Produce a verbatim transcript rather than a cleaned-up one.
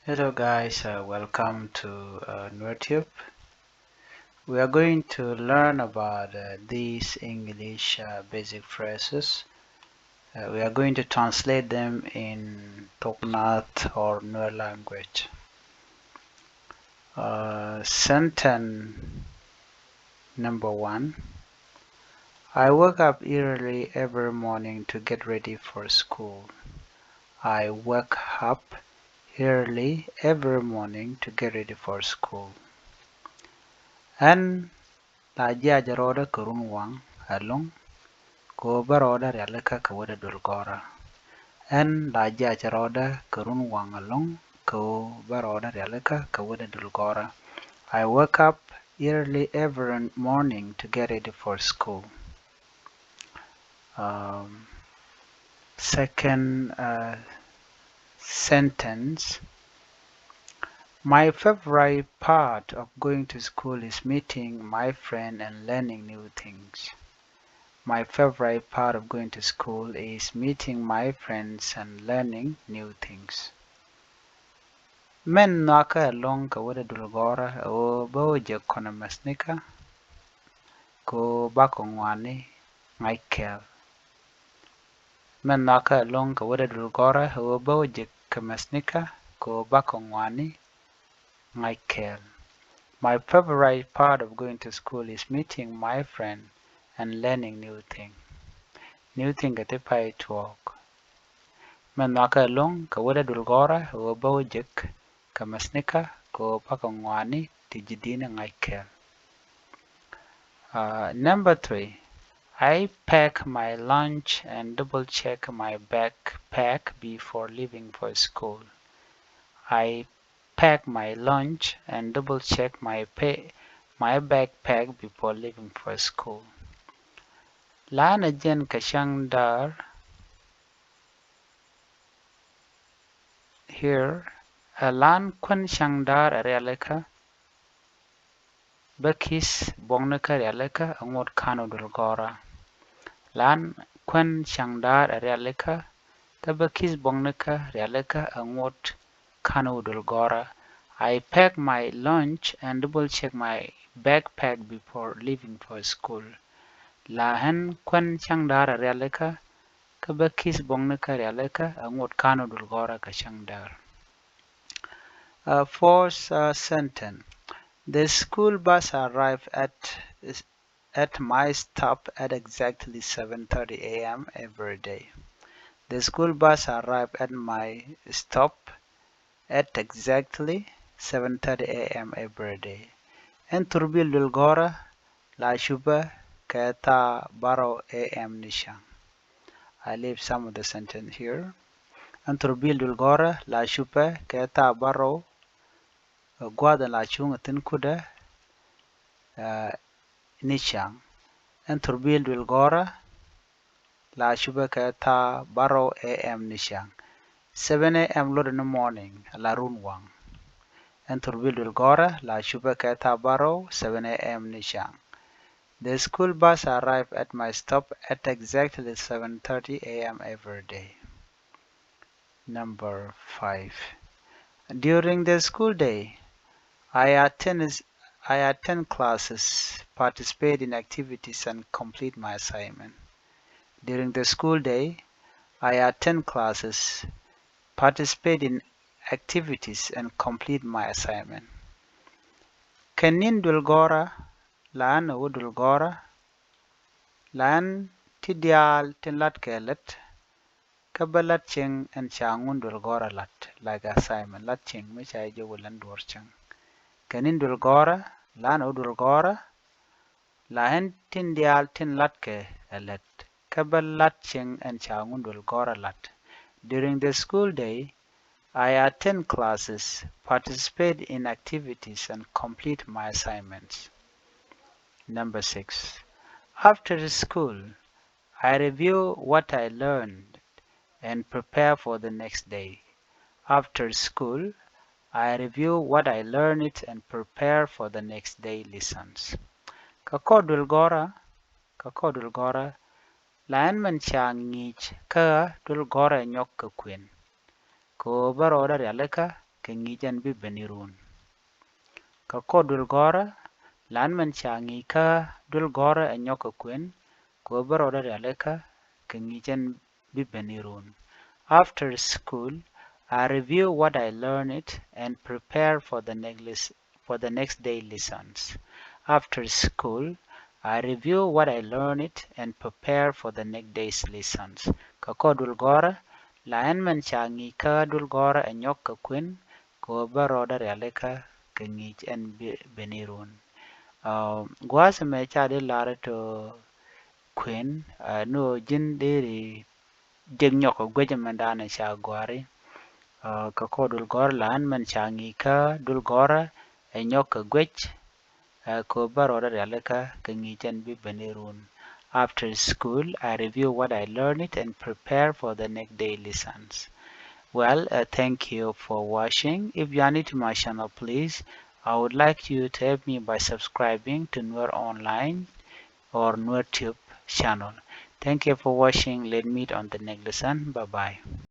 Hello guys, uh, welcome to uh, NuerTube. We are going to learn about uh, these English uh, basic phrases. Uh, we are going to translate them in Toknath or Nuer language. Uh, sentence number one. I wake up early every morning to get ready for school. I wake up early every morning to get ready for school. Ɛn la jiac rɔɔdä kɛ run waŋ ɛlɔ̱ŋ kɛ ɣöö bä rɔɔdä rialikä kɛ wädɛ duël gɔ̱rä. Ɛn la jiac rɔɔdä kɛ run waŋ ɛlɔ̱ŋ kɛ ɣöö bä rɔɔdä rialikä kɛ wädɛ duël gɔ̱rä. I wake up early every morning to get ready for school. Um, second uh, sentence. My favorite part of going to school is meeting my friend and learning new things. My favorite part of going to school is meeting my friends and learning new things. Mɛn nhɔakä ɛlɔ̱ŋ kɛ wädɛ duël gɔ̱rä ɛ ɣöö bä wä jek kɔnɛ mɛthnikä kɛ ɣöö bakɔ ŋɔaani ŋa̱c kɛɛl. Mɛn nhɔakä ɛlɔ̱ŋ kɛ wädɛ duël gɔ̱rä ɛ ɣöö bä wä jek kɛ mɛthnikä kɛ ɣöö bakɔ ŋɔaani ŋa̱c kɛɛl. My favorite part of going to school is meeting my friend and learning new thing. New thing kɛ ti pay tuɔɔk. Mɛn nhɔakä ɛlɔ̱ŋ kɛ wädɛ duël gɔ̱rä ɛ ɣöö bä wä jek kɛ mɛthnikä kɛ ɣöö bakɔ ŋɔaani ti ji̱ di̱n ŋa̱c kɛɛl. Uh, number three, I pack my lunch and double check my backpack before leaving for school. I pack my lunch and double check my pay, my backpack before leaving for school. La̱a̱n ɛ jɛn kɛ cäŋ da̱a̱r. Here, ɛ la̱a̱n kuän cäŋ da̱a̱r ɛ rialikä bä ki̱th buɔ̱knikä rialikä ɛ ŋot ka̱n wä duël gɔ̱rä. La̱a̱n kuän cäŋ da̱a̱r ɛ rialikä kä bä ki̱th buɔ̱knikä rialikä ɛ ŋot ka̱n wä duël gɔ̱rä. I pack my lunch and double check my backpack before leaving for school. La̱a̱n kuän cäŋ da̱a̱r ɛ rialikä kä bä ki̱th buɔ̱knikä rialikä ɛ ŋot ka̱n wä duël gɔ̱rä kɛ cäŋ da̱a̱r. Uh, fourth uh, sentence. The school bus arrived at at my stop at exactly seven thirty a m every day. The school bus arrived at my stop at exactly seven thirty a m every day. Ɛn thurbil duël gɔ̱rä la cupɛ kɛ thaa bärɔw a m ni cäŋ. I leave some of the sentence here. Ɛn thurbil duël gɔ̱rä la cupɛ kɛ thaa bärɔw, gua̱a̱th in la cuŋ thi̱n kudɛ ni cäŋ. Ɛn thurbil duël gɔ̱rä la cupɛ kɛ thaa bärɔw a m ni cäŋ. Seven a m lot in the morning la run waŋ. Ɛn thurbil duël gɔ̱rä la cupɛ kɛ thaa bärɔw seven a m ni cäŋ. The school bus arrived at my stop at exactly seven thirty a m every day. Number five. During the school day, I attend, I attend classes, participate in activities, and complete my assignment. During the school day, I attend classes, participate in activities, and complete my assignment. Kɛ ni̱n duël gɔ̱rä, la̱a̱n ɛ wä duël gɔ̱rä, la̱a̱n ti diaal tin la̱t kɛ lät, kä bä la̱t cieŋ ɛn ca ŋun duël gɔ̱rä la̱t, like assignment, la̱t cieŋ mi ca jɛ wä län duɔ̱ɔ̱r cäŋ. Kɛ ni̱n duël gɔ̱rä, la̱a̱n ɛ wä duël gɔ̱rä, la̱a̱n tin diaal tin la̱t kɛ ɛ lät, kä bä la̱t cieŋ ɛn ca ŋun duël gɔ̱rä la̱t. During the school day, I attend classes, participate in activities, and complete my assignments. Number six. After school, I review what I learned and prepare for the next day. After school, I review what I learned and prepare for the next day lessons. Kä kɔr duël gɔ̱rä, kä kɔr duël gɔ̱rä, la ɛn min ca ŋi̱i̱c kä duël gɔ̱rä nyɔk kɛ kuën. Kɛ ɣöö bä rɔɔdä rialikä kɛ ŋi̱i̱c ɛn bi ben i̱ run. Kɛ kɔ duël gɔ̱rä, la ɛn mɛn ca ŋi̱i̱c kä duël gɔ̱rä ɛ nyɔk kɛ kuën, kɛ ɣöö bä rɔɔdä rialikä kɛ ŋi̱i̱c ɛn bi ben i̱ run. After school, I review what I learned and prepare for the next, for the next day lessons. After school, I review what I learned and prepare for the next day's lessons. Kɛ kɔ duël gɔ̱rä, la ɛn mɛn ca ŋi̱i̱c kä duël gɔ̱rä ɛ nyɔk kɛ kuën, kɛ ɣöö bä rɔɔdä rialikä kɛ ŋi̱i̱c ɛn bi ben i̱ run. Gua̱a̱th mɛ ca di lar tɔ kuën, ni ɣöö ji̱n deri jek nyɔk kɛ guec mɛn danɛ ca gɔ̱a̱ri. Kɛ kɔ duël gɔ̱rä, la ɛn mɛn ca ŋi̱i̱c kä duël gɔ̱rä ɛ nyɔk kɛ guec, kɛ ɣöö bä rɔɔdä rialikä kɛ ŋi̱i̱c ɛn bi ben i̱ run. After school, I review what I learned and prepare for the next day lessons. Well, uh, thank you for watching. If you are new to my channel, please, I would like you to help me by subscribing to Nuer Online or Nuer Tube channel. Thank you for watching. Let meet on the next lesson. Bye bye.